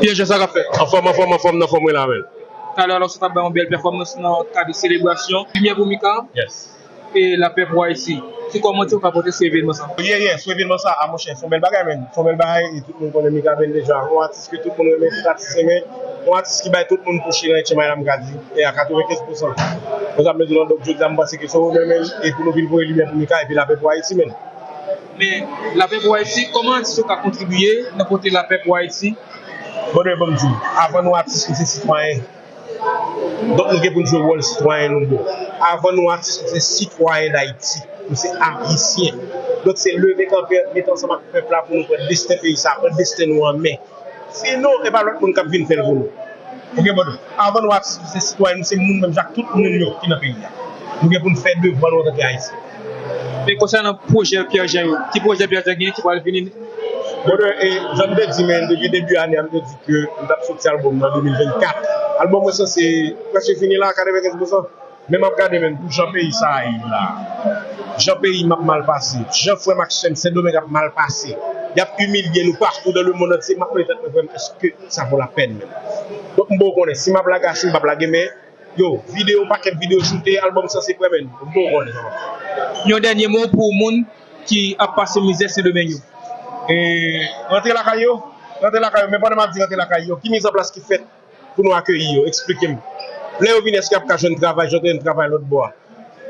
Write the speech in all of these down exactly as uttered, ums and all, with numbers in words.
P J, sa k ap fèt? Anfòm, anfòm, anfòm, nan fòm wi la, men. Talè, alò, sa t ap bay yon bèl pèfòmans nan kad selebrasyon Limyè pou Mika. Yes. E Lapè pou Ayiti. Ki kòmantè ou ka pote sou evènman sa? Yeah, yeah, sou evènman sa, a monchè, se yon bèl bagay, men. Se yon bèl bagay, e tout moun konnen Mika Band deja. Yon atis ke tout moun renmen, tout atis renmen. Yon atis ki bay tout moun kouche nan H M I la, m ka di, e a katrevenkenz pousan. Konsa m vle di w, donk, jodi a, m panse ke se yon renmen, e pou nou vin voye limyè pou Mika, epi Lapè pou Ayiti, men. Men, Lapè pou Ayiti, kòman atis yo ka kontribiye nan pote lapè pou Ayiti? Bon, men, ban m di w, avan nou atis, nou se sitwayen. Donk, nou gen pou n jwe wòl sitwayen nou bon. Avan nou atis, nou se sitwayen Dayiti. Nou se Ayisyen. Donk, se leve kanpe, mete ansanm ak pèp la pou nou pran desten peyi sa, pran desten nou an men. Sinon, e pa lòt moun k ap vin fè l pou nou. Ou gen bon, avan nou atis, nou se sitwayen, nou se moun menm jan ak tout moun yo ki nan peyi a. Nou gen pou n fè devwa nou antanke Ayisyen. Men konsènan pwojè Pierre Jean yo, ki pwojè Pierre Jean genyen ki pral vini? Bon, e, jan m te di, men, depi debi ane a, m te di ke m t ap soti albòm nan de mil vennkat. Albòm mwen sanse prèske fini la, katrevenkenz pousan. Men m ap gade, men, pou jan peyi sa a ye la, jan peyi m ap mal pase, jan frè m ak sè m Sendomeng ap mal pase, y ap imilye nou patou dans le monde entier, m ap mande tèt mwen, frè m, èske sa vo lapèn menm? Donk, m poko konnen si m ap lage achi, m p ap lage, men, yo, videyo, pakèt videyo choute, albòm sanse prè, men, m poko konnen sa. Yon dènye mo pou moun ki ap pase mizè Sendomeng yo. E, rantre lakay yo, rantre lakay yo, men pandan m ap di rantre lakay yo, ki mizanplas ki fèt pou nou akeyi yo? Eksplike m. Lè yo vini, èske y ap ka jwenn travay jan yo te jwenn travay lòt bò a?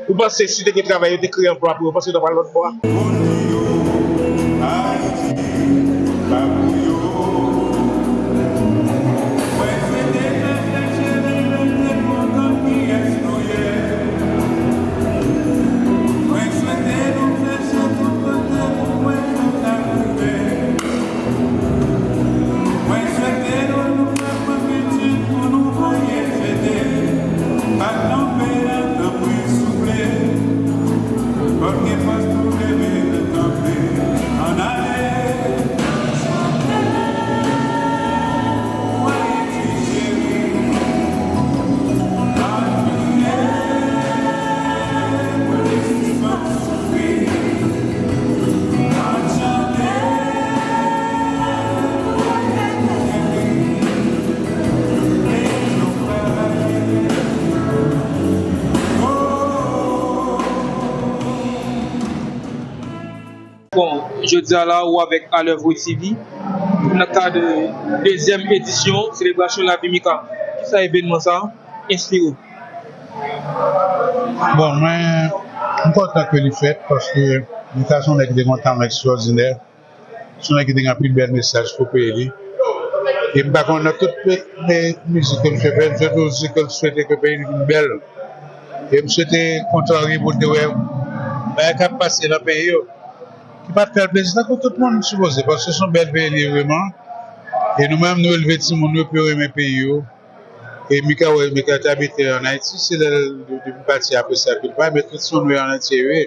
Ou panse si te gen travay, yo te kreye anplwa pou yo, ou panse yo t ap al lòt bò a? Mwen swete nou, nou fè pran pitit pou nou voye fete. Pa kanpe la, tanpri souple. Fò n gen fòs pou leve nou kanpe. Ann ale. Pou Ayiti cheri. Pa kriye. Pou lespri pa soufri. Bon, jodi a la, ou avèk Alevre T V nan kad dezyèm edisyon selebrasyon Lavi Mika. Kisa evènman sa a enspire w? Bon, mwen, m kontan ke li fèt paske Mika se yon nèg ki te gen yon talan ekstwòdinè. Se yon nèg ki te gen anpil bèl mesaj pou peyi li. E m pa konn nan tout pe-, me-, mizik ke misye fè, m swete osi ke l swete ke peyi li vin bèl. E m swete kontrarye pou l te wè bagay k ap pase nan peyi yo ki pa t fè l plezi tankou tout moun sipoze, paske se yon bèl peyi li ye vrèman. E nou menm, nou elve timoun yo pou yo renmen peyi yo. E Mika wè, Mika te abite ann Ayiti, se lè l, depi l pati apre sa ke l pa renmen tout timoun yo ann Ayiti ye.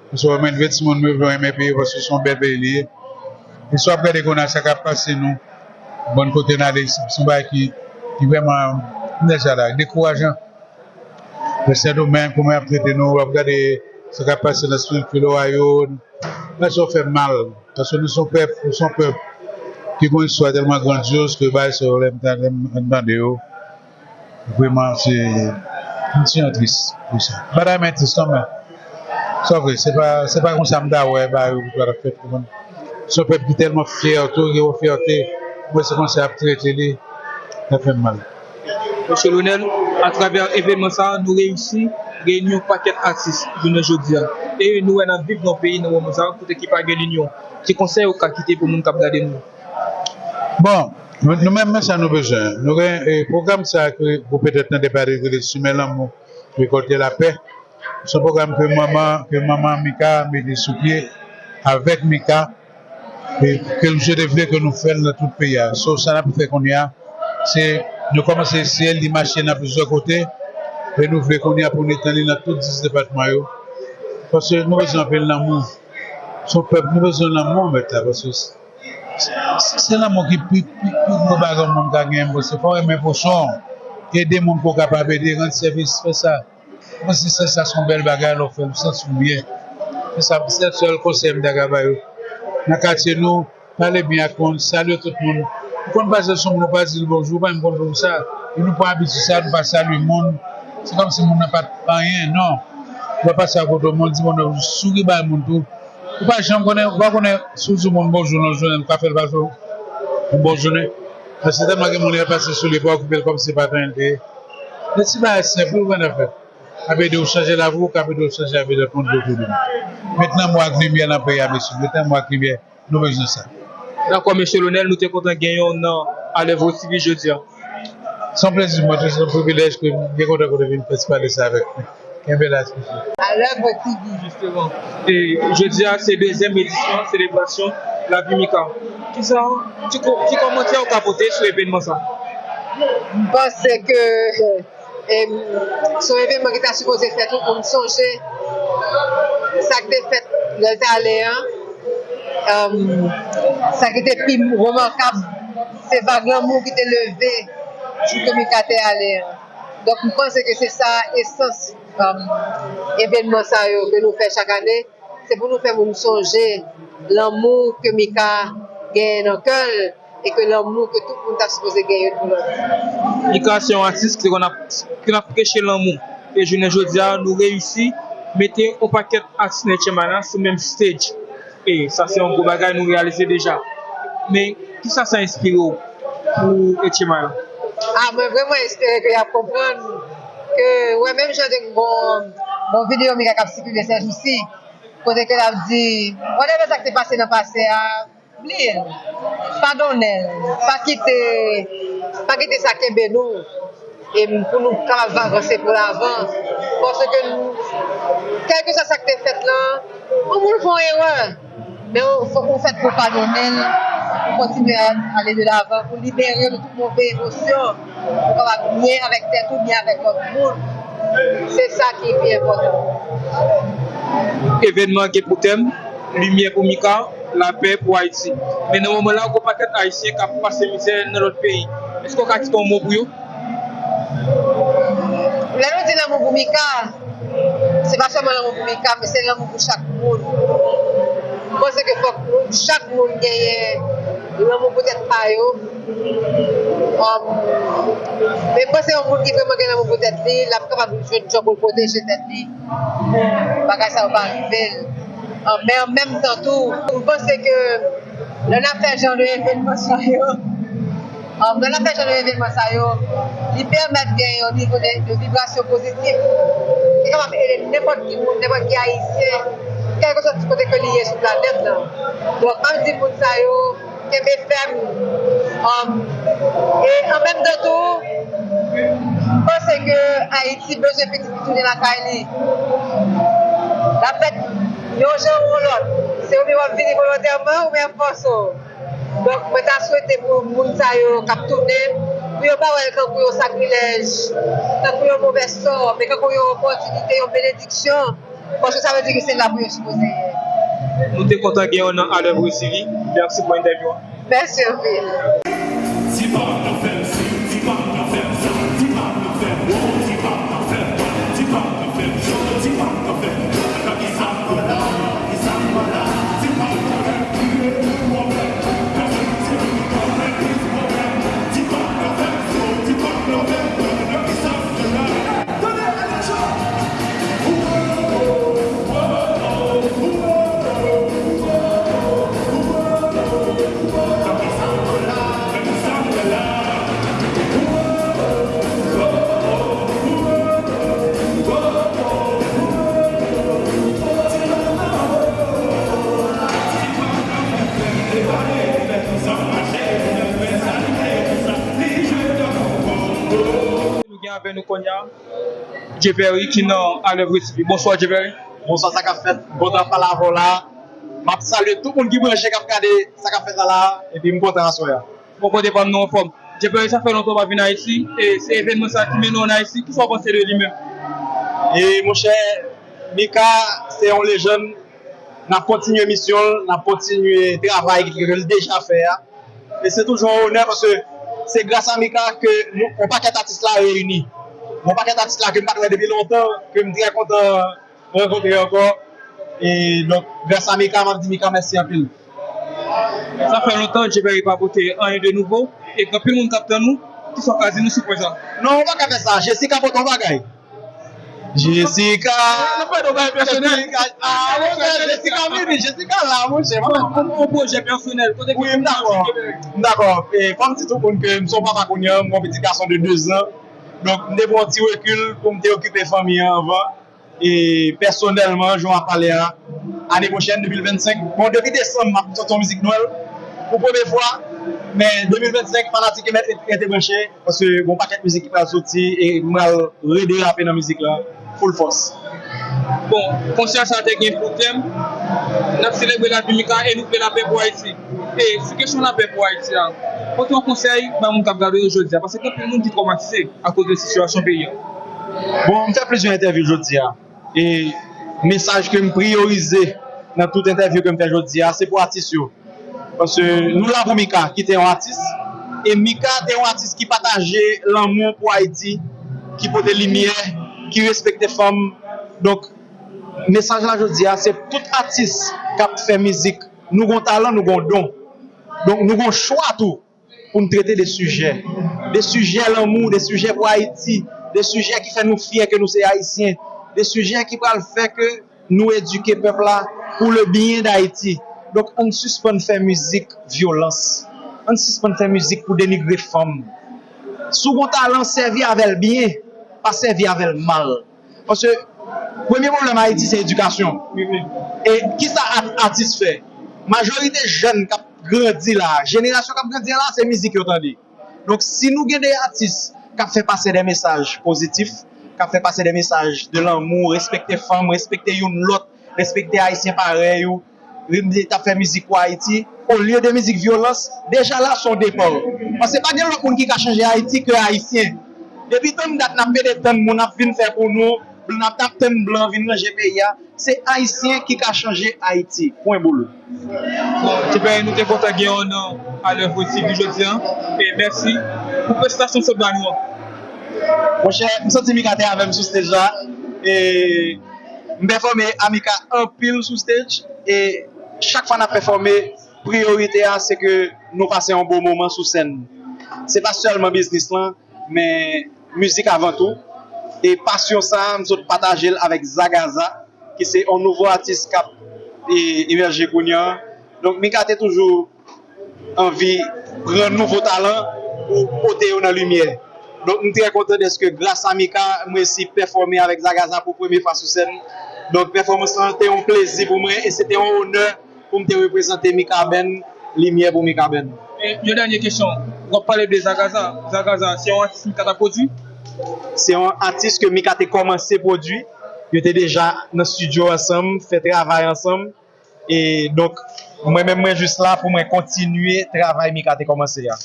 Paske w ap elve timoun yo pou yo renmen peyi yo, paske se yon bèl peyi li ye. E si w ap gade kounye a sa k ap pase nou, bòn kote n ale, se, se yon bagay ki, ki vrèman, m di sa la, dekourajan. Nan Sendomeng, kòman y ap trete nou, w ap gade sa k ap pase nan Springfield, Ohio. Bagay sa yo fè m mal. Paske nou se yon pèp, nou se yon pèp ki gen yon istwa tèlman grandyòz ke bagay sa yo, lè m ta-, lè m tande yo, vrèman, se, m ti jan tris pou sa. M pa ta renmen tris non, men sa vre, se pa, se pa konsa m ta wè bagay yo pou ta fèt, konprann. Se yon pèp ki tèlman fyè, tou, gen yon fyète, mwen se konsa y ap trete li, sa fè m mal. Mesye Lonel, atravè evènman sa a, nou reyisi reyini yon pakèt atis jounen jodi a. E nou wè n ap viv nan yon peyi nan moman sa a, kote ki pa gen linyon. Ki konsèy ou ka kite pou moun k ap gade nou? Bon, nou, nou menm, men sa nou bezwen. Nou gen, e, pwogram sa a ke ou petèt tande pale, rele Simen Lanmou, Rekòlte Lapè. Se yon pwogram ke manman, ke manman Mika mete sou pye avèk Mika. E ke l swete vle ke nou fè l nan tout peyi a. So, sa n ap fè kounye a, se nou kòmanse eseye l, li mache nan plizyè kote, e nou vle kounye a pou nou etann li nan tout dis depatman yo. Paske nou bezwen anpil lanmou. Se yon pèp, nou bezwen lanmou anmèt la, paske se, se, se lanmou ki pi, pi, pi gwo bagay yon moun ka genyen, paske fò w renmen pwochen w, ede moun ke w kapab ede, rann sèvis, fè sa. Mwen, se, se sa, se yon bèl bagay lè w fè l, ou santi w byen. Se sa, se sèl konsèy m ta ka ba yo. Nan katye nou, pale byen ak moun, salye tout moun. Ou konn pase sou moun, ou pa di l bonjou, ou pa menm konn di l sa. E nou pran abitid sa, nou pa salye moun. Se kòmsi moun nan pa t anyen, non. Lè w pase akote yon moun, di bonjou, souri bay moun tou. Ou pa janm konnen, ou pa konnen si w di yon moun bonjou nan jounen, ou ka fè l pase yon bon jounen. Paske tèlman gen moun, lè l pase sou li, pa okipe l kòmsi se pa t anyen l te ye. Men ti bagay senp, wi, ou konn afè. Ap ede w chanje lavi w, k ap ede w chanje lavi lòt moun ki otou de w. Met lanmou ak limyè nan peyi a, mesye. Met lanmou ak limyè. Nou bezwen sa. Dakò, mesye Lonel, nou te kontan genyen w nan Alèv Resibi jodi a. Se yon plezi pou mwen tou, se yon privilèj ke m byen kontan ke w te vin fè ti pale sa avèk nou. Kenbe la, ti mesye. Alèv Resibi. Jisteman. E jodi a, se dezyèm edisyon selebrasyon lavi Mika. Kisa, ki ko-, ki kòmantè ou ka pote sou evènman sa? M panse ke E, se yon evènman ki ta sipoze fè tout moun sonje sa k te fèt lè l t ale an. Em, sa ki te pi remakab, se vag lanmou ki te leve jou ke Mika te ale an. Donk, m panse ke se sa esans, em, evènman sa yo ke nou fè chak ane. Se pou nou fè moun sonje lanmou ke Mika genyen nan kè l e ke lanmou ke tout moun ta sipoze gen youn pou lòt. Mika se yon atis ki te konn ap, ki konn ap preche lanmou. E jounen jodi a, nou reyisi mete yon pakèt atis nan Etchenmana sou menm stage. E sa se yon gwo bagay nou reyalize deja. Men, kisa sa enspire w pou Etchenmana? A, mwen vrèman espere ke y ap konprann ke, wè, menm jan de bon, bon videyo Mika k ap sikile sèjousi, kote ke l ap di, whatever sa k te pase nan pase a, bliye l, padonnen l, pa kite, pa kite sa kenbe nou, e pou nou kapab avanse pou lavan, paske kèlkeswa sa k te fèt lan, yon moun fè yon erè, men ou, fòk ou fèt pou padonnen l, pou kontinye ale de lavan, pou libere l de tout move emosyon, pou kapab byen avèk tèt ou, byen avèk lòt moun. Se sa ki pi enpòtan. Evènman an gen pou tèm, Limyè pou Mika, Lapè pou Ayiti. Men nan moman la, gen yon pakèt Ayisyen k ap pase mizè nan lòt peyi. Èske w ka kite yon mo pou yo? Lè nou di lanmou pou Mika, se pa sèlman lanmou pou Mika, men se lanmou pou chak moun. M panse ke fòk nou, chak moun genyen lanmou pou tèt pa yo. Um, men m panse yon moun ki vrèman gen lanmou pou tèt li, l ap kapab jwenn jan pou l pwoteje tèt li pou bagay sa yo pa rive l. Um, men an menm tan tou, m panse ke lè n ap fè jan de evènman sa yo, um, lè n ap fè jan de evènman sa yo, li pèmèt gen yon nivo de, de vibrasyon pozitif ki kapab ede nenpòt ki moun, nenpòt ki Ayisyen, kèlkeswa ti kote ke li ye sou planèt lan. Donk, m ap di moun sa yo, kenbe fèm. Um, e an menm tan tou, m panse ke Ayiti bezwen pitit ki tounen lakay li. L ap fèt yon jan ou yon lòt. Se oubyen w ap vini volontèman oubyen y ap fòse w. Donk, mwen ta swete pou moun sa yo k ap tounen, pou yo pa wè l kankou yon sakrilèj, kankou yon movè sò, men kankou yon opòtinite, yon benediksyon. Paske sa vle di ke se la pou yo sipoze ye. Nou te kontan gen w nan Alèv Resibi. Mèsi pou entèvyou an. Mèsi anpil. Nou gen avè nou kounye a Djeperry ki nan Alèv Resibi. Bonswa, Djeperry. Bonswa, sa k ap fèt? Kontan pale avè w la. M ap salye tout moun ki branche, k ap gade sa k ap fèt la la, epi m kontan aswè a. Bon, kote pa m, nou anfòm. Djeperi, sa fè lontan w pa vin Ayiti, e se evènman sa ki mennen w ann Ayiti, kisa w panse de li menm? E monchè, Mika se yon lejann, n ap kontinye misyon l, n ap kontinye travay ke l deja fè a. E se toujou yon onè paske se gras a Mika ke nou, yon pakèt atis la reyini. Yon pakèt atis la ke m pa t wè depi lontan, ke m trè kontan rankontre ankò. E donk, gras a Mika, m ap di Mika mèsi anpil. Sa fè lontan Djeperi pa pote anyen de nouvo, e gen anpil moun k ap tann ou. Kisa w ka di nou sou pwen sa? Non, ou pa ka fè sa. Jessica pote yon bagay. Jessica. Nou fè yon bagay pèsonèl. Jessica, ah, monchè, Jessica vini, Jessica la, monchè. Bon, yon pwojè pèsonèl, kote ke... Wi, m dakò. M dakò. E fò m di tout moun ke m se yon papa kounye a, m gen yon pitit gason de de zan. Donk, m te pran yon ti rekil pou m te okipe fanmi an anvan. E pèsonèlman, jan w ap pale a, ane pwochèn, de mil vennsenk, bon, depi desanm, m ap sòti yon mizik Nwèl pou premye fwa, men de mil vennsenk, fanatik yo mèt rete branche, paske gen yon pakèt mizik ki pral soti e m pral rederape nan mizik la, full fòs. Bon, konsè sa a te gen pou tèm, n ap selebre lavi Mika e nou vle lapè pou Ayiti. E sou kesyon lapè pou Ayiti a, pote yon konsèy ba moun k ap gade yo jodi a, paske gen anpil moun ki twomatize akoz de sitiyasyon peyi a. Bon, m fè plizyè entèvyou jodi a. E mesaj ke m priyorize nan tout entèvyou ke m fè jodi a, se pou atis yo. Paske nou la pou Mika, ki te yon atis. E Mika te yon atis ki pataje lanmou pou Ayiti, ki pote limyè, ki respekte fanm. Donk, mesaj la jodi a, se tout atis k ap fè mizik. Nou gon talan, nou gon don. Donk, nou gon chwa tou pou n trete de sijè. De sijè lanmou, de sijè pou Ayiti, de sijè ki fè nou fyè ke nou se Ayisyen, de sijè ki pral fè ke nou edike pèp la pour le bien d'Haïti. Donk, ann sispann fè mizik vyolans. Ann sispann fè mizik pou denigre fanm. Si w gon talan, sèvi avè l byen, pa sèvi avè l mal. Paske premye pwoblèm Ayiti se edikasyon. E kisa at- atis fè? Majorite jèn k ap grandi la, jenerasyon k ap grandi la, se mizik yo tande. Donk, si nou gen de atis k ap fè pase de mesaj pozitif, k ap fè pase de mesaj de lanmou, respekte fanm, respekte youn lòt, respekte Ayisyen parèy ou, t ap fè mizik pou Ayiti, olye de mizik vyolans, deja la se yon depa. Paske pa gen lòt moun ki ka chanje Ayiti ke Ayisyen. Depi tann dat n ap pede tann moun ap vin fè pou nou, n ap t ap tann blan vin ranje peyi a. Se Ayisyen ki ka chanje Ayiti. Pwen boul. Bon, Djeperi, nou te kontan gen w nan alèv politik li jodi a. E mèsi pou prestasyon w sot ba nou an. Monchè, m santi Mika te avè m sou stage la. E m pèfòme a Mika anpil sou stage. E chak fwa n ap pèfòme, priyorite a, se ke nou pase yon bon moman sou sèn. Se pa sèlman biznis lan, men mizik avan tou. E pasyon sa a, m sot pataje l avèk Zagaza, ki se yon nouvo atis k ap, e, emèje kounye a. Donk, Mika te toujou anvi pran nouvo talan pou pote yo nan limyè. Donk, m trè kontan dèske gras a Mika, m resi pèfòme avèk Zagaza pou premye fwa sou sèn. Donk, pèfòmans lan te yon plezi pou mwen e se te yon onè pou m te reprezante Mika Band, limyè pou Mika Band. E, yon dènye kesyon. W ap pale de Zagaza. Zagaza, se yon atis Mika t ap pwodui? Se yon atis ke Mika te kòmanse pwodui. Yo te deja nan estidyo ansanm, fè travay ansanm. E donk, mwen menm, mwen jis la pou mwen kontinye travay Mika te kòmanse a.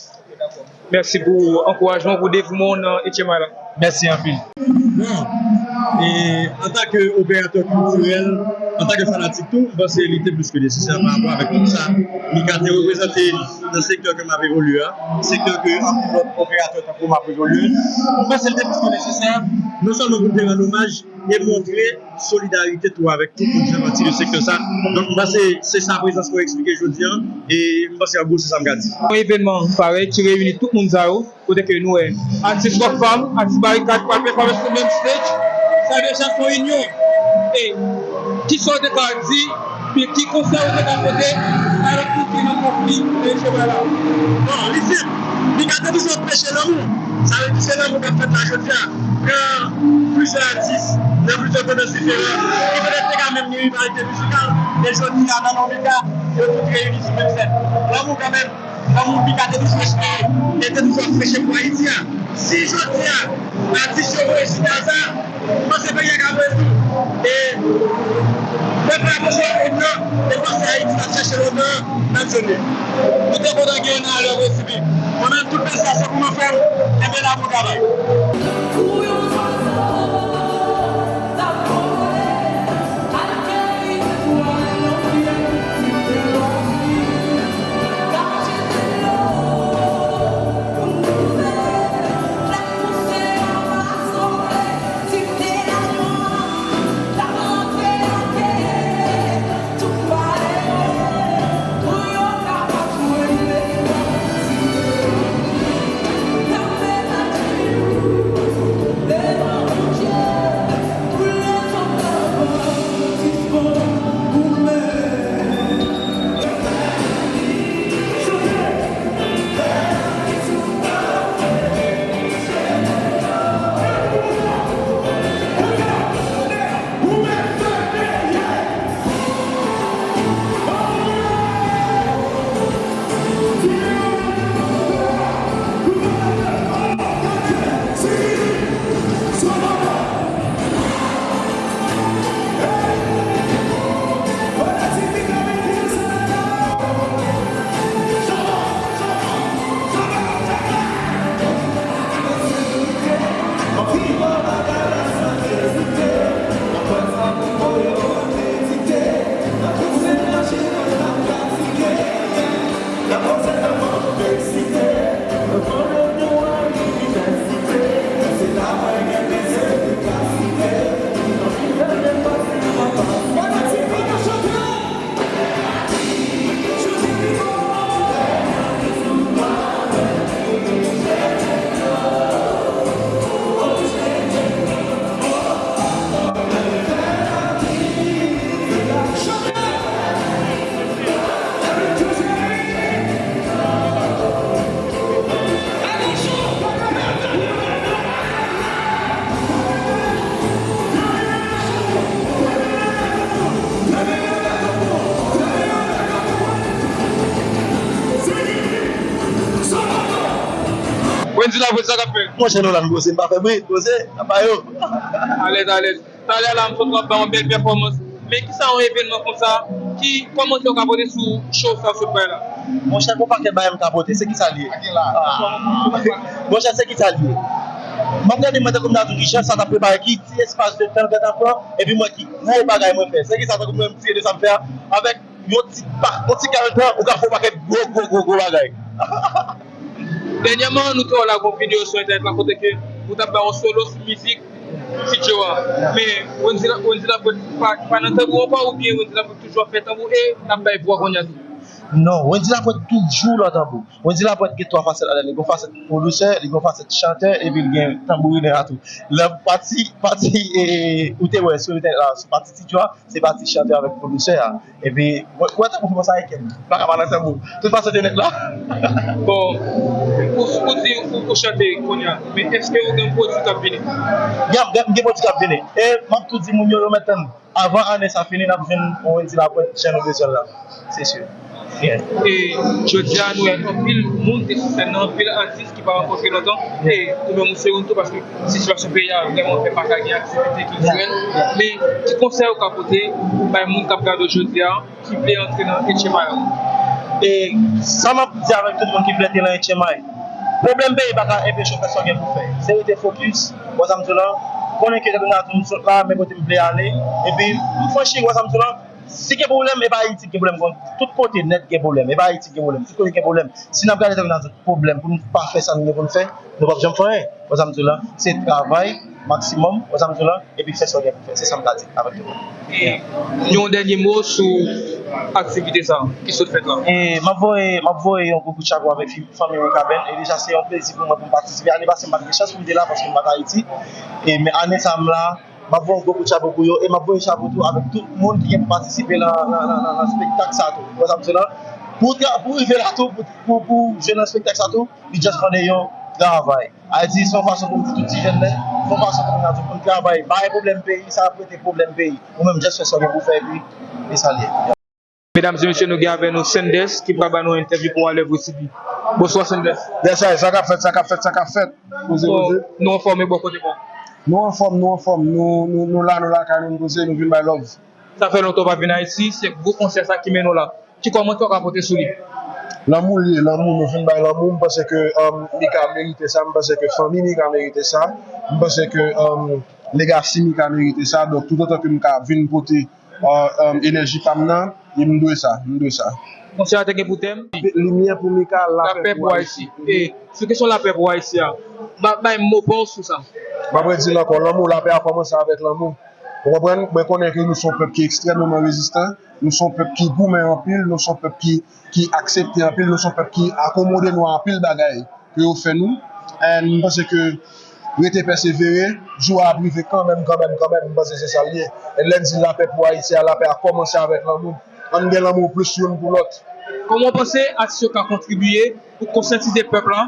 Mèsi pou ankourajman, pou devouman w nan H M I la. Mèsi anpil. Bon, e antanke operatè kiltirèl, antanke fanatik tou, m panse li te plis ke nesesè pa rapò avèk tout sa Mika te reprezante nan sektè ke m ap evolye a, sektè ke anpil lòt operatè tankou m ap evolye. M panse li te plis ke nesesè, non sèlman pou n te rann omaj, e montre solidarite tou avèk tout moun ki fè pati de sektè sa. Donk, m panse se sa prezans mwen eksplike jodi a, e m panse an gwo se sa m ka di. Yon evènman parèy ki reyini tout moun sa yo, kote ke nou wè atis Rockfam, atis Barikad pral pèfòme sou menm stage, sa deja se yon inyon. E kisa w te ka di, ki konsèy ou te ka pote a lòt moun ki nan konfli, e, jodi a la? Bon, li senp. Mika te toujou ap preche lanmou. Sa vle di se lanmou k ap fèt la jodi a. Pran plizyè atis nan plizyè tandans diferan ki petèt te ka menm gen rivalite mizikal, men jodi a nan non Mika, yo tout reyini sou menm sèn. Lanmou kanmenm, lanmou Mika te toujou espere e te toujou ap preche pou Ayiti a. Si jodi a, Atis yo voye chita sa, m panse peyi a ka voye tou. E pèp la bezwen yon lòt non, e panse Ayiti n ap chèche lòt non, n ap jwenn li. Nou te kontan gen yon nan alè vre sibi. Mwen menm, tout felistasyon pou mwen, frè m. Kenbe la, bon travay. Wendy Lapointe, sa k ap fèt? Monchè, nou la, n poze, n pa fè bri, n poze, n ap ba yo. Alèz, alèz. Talè la, m sot w ap bay yon bèl pèfòmans. Men kisa yon evènman konsa, ki kòmantè w ka pote sou show sa w sot bay la? Monchè, gon pakèt bagay m ka pote, se kisa l ye? Monchè, se kisa l ye? M ap gade mwen tankou m ta di w kijan sa t ap prepare, ki ti espas de tan l gentan pran, epi m wè ki gwo bagay mwen fè. Se kisa tankou mwen m tire de sa m fè a, avèk yon ti pa, yon ti kal tan, ou ka fè yon pakèt gwo, gwo, gwo, gwo bagay. Dènyèman, nou te wè w lage yon videyo sou entènèt la kote ke ou t ap bay yon solo sou mizik Ti Djo a. Men Wendy La, Wendy Lapointe pa, pa nan tanbou ankò, oubyen Wendy Lapointe toujou ap fè tanbou e l ap bay vwa kounye a tou? Non, Wendy Lapointe toujou nan tanbou. Wendy Lapointe gen twa fasèt ladan li. Li gen yon fasèt pwodiktè, li gen yon fasèt chantè, epi li gen tanbourinè a tou. Nan pati, pati, e, ou te wè sou entènèt la, sou pati Ti Djo a, se pati chantè avèk pwodiktè a. Epi, mwen, mwen tankou fè sa avèk kè m. M pa ka pa nan tanbou. Tout fason te nèt la. Bon, ou, ou di ou, ou chante kounye a, men èske ou gen pwodui k ap vini? Gen, gen, gen pwodui k ap vini. E m ap tou di moun yo, yo mèt tann. Avan ane sa fini, n ap jwenn yon Wendy Lapointe jan nou bezwen l la. Se si. Yeah. E jodi a, nou wè anpil moun te sou sèn nan, anpil atis ki pa rankontre lontan. E ou menm ou se youn tou, paske sitiyasyon peyi a vrèman fè pa ka gen aktivite kiltirèl. Men ki konsèy ou ka pote bay moun k ap gade w jodi a, ki vle antre nan H M I an? E sa m ap di avèk tout moun ki vle antre nan H M I, pwoblèm peyi pa ka enpeche w fè sa w gen pou fè. Se rete fokis, wè sa m di w lan, konnen ke depi m sot la, men kote m vle ale, epi m franchi, wè sa m di w lan, si gen pwoblèm, e pa Ayiti ki gen pwoblèm, tout kote nèt gen pwoblèm, e pa Ayiti ki gen pwoblèm, tout kote gen pwoblèm. Si n ap gade tankou n ap di pwoblèm pou n pa fè sa n gen pou n fè, nou p ap janm fè anyen. Wè sa m di w la, se travay maksimòm, wè sa m di w la, epi fè sa w gen pou fè. Se sa m ka di avèk tout moun. E yon dènye mo sou aktivite sa a ki sot fèt la? E m ap voye, m ap voye yon gwo kout chapo avèk fi-, fanmi Mikaben. E deja, se yon plezi pou mwen pou m patisipe. Ane pase, m pa t gen chans pou m te la paske m pa t Ayiti. E, men ane sa a, m la, m ap voye yon gwo kout chapo pou yo e m ap voye chapo tou avèk tout moun ki gen pou patisipe nan, nan, nan, nan, nan spektak sa tou. Wè sa m di w la? Pou tra-, pou rive la tou, pou, pou, pou jwenn nan spektak sa tou, li just mande yon travay. A di, se yon fason pou m di tout ti jèn nèt, se yon fason pou m di pou n travay. Pa gen pwoblèm peyi, sa ap rete pwoblèm peyi. Ou menm just fè sa w gen pou w fè, epi e sa l ye. Medam e mesye, nou gen avèk nou Sanders ki pral ba nou entèvyou pou Alèv Resibi. Bonswa Sendès. Yes, sir. Sa k ap fèt, sa k ap fèt, sa k ap fèt. Poze, poze. Nou anfòme bò kote bon. Nou anfòm, nou anfòm. Nou, nou, nou la, nou lakay nou, nou poze, nou vin bay love. Sa fè lontan w pa vin Ayiti, se gwo konsè sa ki mennen w la. Ki kòmantè w ka pote sou li? Lanmou li ye, lanmou, nou vin bay lanmou. M panse ke um, Mika merite sa, m panse ke fanmi Mika merite sa. M panse ke um, legasi Mika merite sa. Donk, toutotan ke m ka vin pote uh, um, enèji pa m nan, e m dwe sa, m dwe sa. Konsè a te gen pou tèm? Limyè pou Mika, lapè pou Ayiti. E sou kesyon lapè pou Ayiti a, ba, bay mo pa w sou sa. M ap redi l ankò, lanmou, lapè a kòmanse avèk lanmou. Ou konprann? Mwen konnen ke nou se yon pèp ki ekstrèmeman rezistan, nou se yon pèp ki goumen anpil, nou se yon pèp ki, ki aksepte anpil, nou se yon pèp ki akomode nou a anpil bagay ke yo fè nou. And m panse ke rete pèsevere, jou a ap rive kanmenm, kanmenm, kanmenm, m panse se sa l ye. And lè n di lapè pou Ayiti a, lapè a kòmanse avèk lanmou. Ann gen lanmou plis youn pou lòt. Kòman w panse atis yo ka kontribiye pou konsyantize pèp la?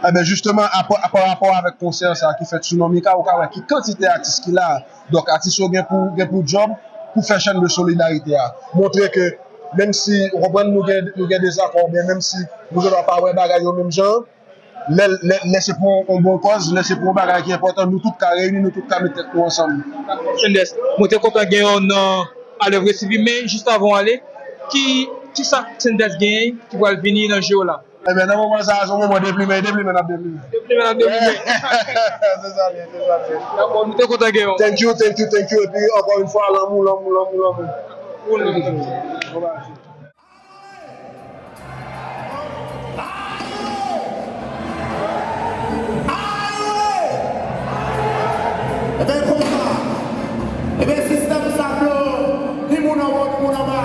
Enben, jisteman, apa, apa rapò avèk konsè sa ki fèt sou non Mika, ou ka wè ki kantite atis ki la. Donk, atis yo gen pou, gen pou djòb, pou fè chèn de solidarite a. Montre ke, menm si, ou konprann, nou gen, nou gen dezakò, oubyen menm si nou gendwa pa wè bagay yo menm jan, lè, lè, lè se pou yon bon kòz, lè se pou yon bagay ki enpòtan, nou tout ka reyini, nou tout ka met tèt nou ansanm. Sendès, mwen te kontan gen w nan Alevre T V, men jis avan w ale, ki, ki sa Sendès genyen ki pral vini nan je w la? Ebyen, nan moman sa a, se yon moman deplimen, deplimen n ap deplimen. Deplimen n ap deplimen. Se sa l ye, se sa l ye. Dakò, nou te kontan gen w. Thank you, thank you, thank you. Epi, ankò yon fwa, lanmou, lanmou, lanmou, lanmou. Pou nou. Ebyen, konsa. Ebyen, sistèm sa blo, ni moun anwo, ni moun anba.